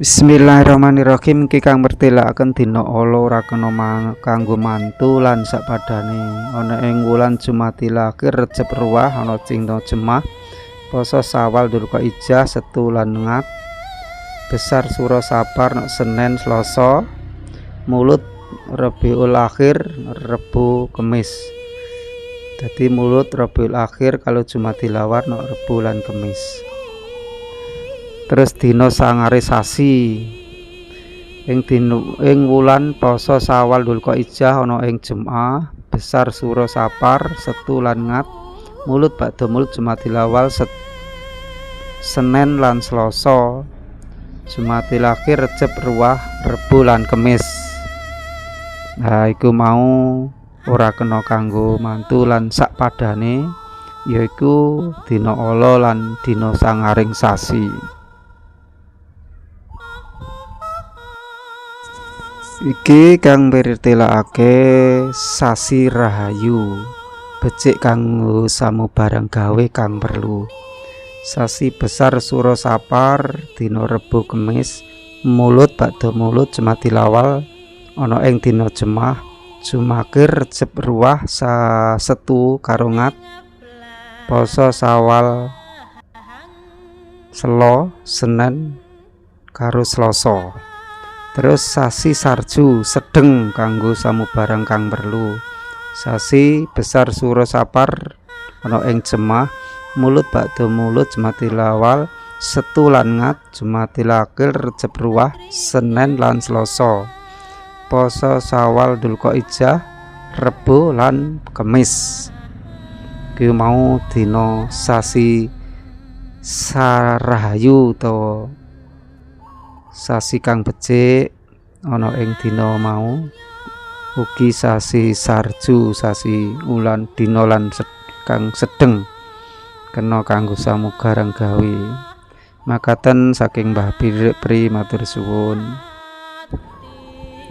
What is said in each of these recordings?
Bismillahirrahmanirrahim. Iki kang mertelakaken dina ala ora kena kanggo mantu lan sapadane. Ana ing wulan Jumadil Akhir Recep Ruwah ana dina Jemah, poso Sawal Dzulqa'ijah Setu lan Ngat, besar Sura Sapar nek Senin Selasa, Mulud Rabiul Akhir Rebo Kemis. Dadi Mulud Rabiul Akhir kalau Jumadil Awal nek Rebo lan Kemis. Terus dina sangare sasi ing dina ing wulan poso Sawal Dzulqa'ijah ana ing Jumat, besar Sura Sapar Setu lan Ngat, Mulud bakda Mulud Jumadil Awal Senin lan Selasa, Jumadil Akhir Recep Ruwah Rebo lan Kemis. Nah iku mau ora kena kanggo mantu lan sakpadane, yaiku dina ala lan dina sangaring sasi. Iki kang mirtilakake sasi rahayu, becik kanggo samubarang gawe kang perlu. Sasi besar Sura Sapar dina Rebo Kemis, Mulud bakda Mulud Jumadil Awal ana ing dina Jemah, Jumakir Recep Ruwah Setu karo Ngat, poso Sawal Selo Senin karo Selasa. Terus sasi sarju sedeng kanggo samubarang kang perlu. Sasi besar Sura Sapar ana ing Jemah, Mulud bakda Mulud Jumadil Awal Setu lan Ngat, Jumadil Akhir Recep Ruwah Senin lan Selasa, poso Sawal Dzulqa'ijah Rebo lan Kemis. Ki mau dina sasi sarahayu utawa sasi kang becik ana ing dina mau, ugi sasi sarju, sasi ulan dina lan kang sedeng kena kanggo samubarang gawe. Makaten saking Mbah Pri matur suwun.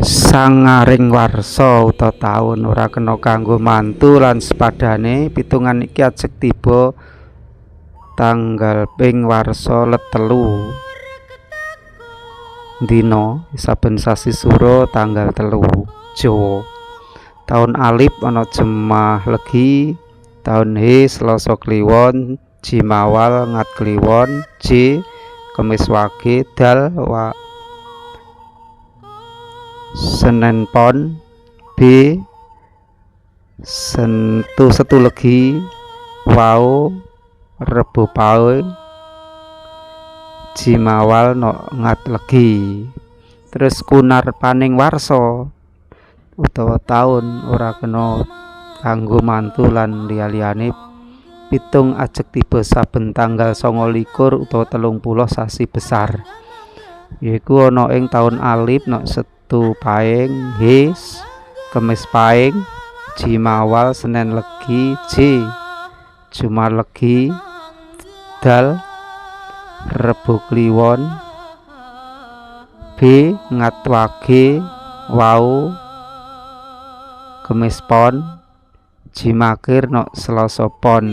Sangaring warsa utawa taun ora kena kanggo mantu lan sepadane. Pitungan iki ajeg tiba tanggal ping warsa let 3 dina saben sasi Sura tanggal 3 Jawa. Taun Alif ana Jemah Legi, taun He Selasa Kliwon, Jimawal Ngat Kliwon, J Kemis Wage, Dal wa Senen Pon, B Sentu Setu Legi, Wau Rebo Pae, Jimawal no Ngat Legi. Terus kunar paning warsa utawa taun ora kena kanggo mantu lan liya-liyane. Pitung ajeg tiba saben tanggal 29 utawa 30 sasi besar, yaiku ana ing taun Alif nok Setu Paing, He Kemis Paing, Jimawal Senen Legi, J Jumat Legi, Dal Rebo Kliwon, B Ngat Wage, Wau Kemis Pon, Jimakir nok Selasa Pon.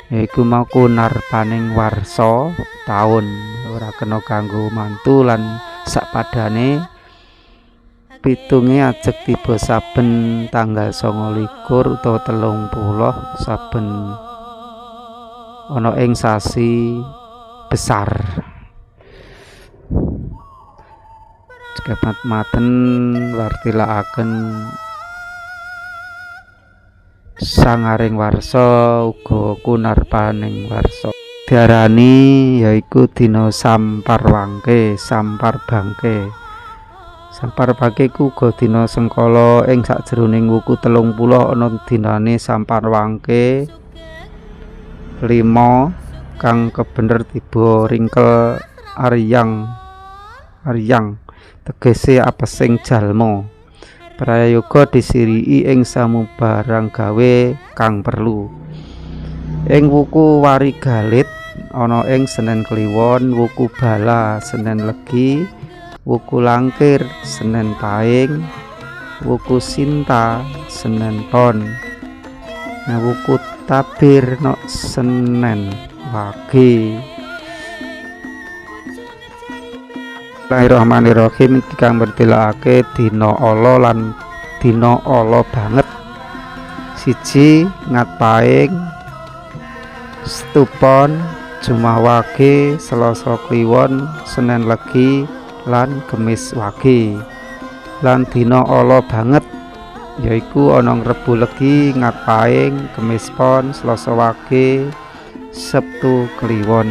Yaiku mau kunar paning warsa taun ora kena kanggo mantu lan sakpadane. Pitunge ajeg tiba saben tanggal 29 utawa 30 saben ana ing sasi besar. Cekepat maten wartilakaken sangaring warsa uga kunar paning warsa. Diarani yaiku dina Sampar Wangke, Sampar Bangke. Sampar Bangke ku uga dina sengkala ing sakjroning wuku 30 ana dinane Sampar Wangke 5 kang kebener tiba ringkel aryang aryang tegese apesing jalma. Prayoga disiriki ing samubarang gawe kang perlu. Ing wuku Warigalit ana ing Senen Kliwon, wuku Bala Senen Legi, wuku Langkir Senen Paing, wuku Sinta Senen Pon. Nah, wuku Tabir nok Senen Wage. Bismillahirrahmanirrahim. Iki kang mertelake dina ala lan dina ala banget. Siji Ngat Paing, Setu Pon, Jumah Wage, Selasa Kliwon, Senen Legi lan Kemis Wage. Lan dina ala banget yaiku ana Rebo Legi, Ngat Paing, Kemis Pon, Selasa Wage, Sabtu Kliwon.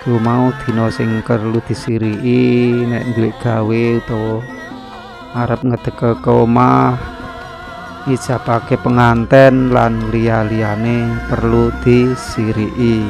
Ku mau dina sing perlu disiriki nek duwe gawe utawa arep ngedeke ke omah, ijabake penganten lan liya-liyane perlu disiriki.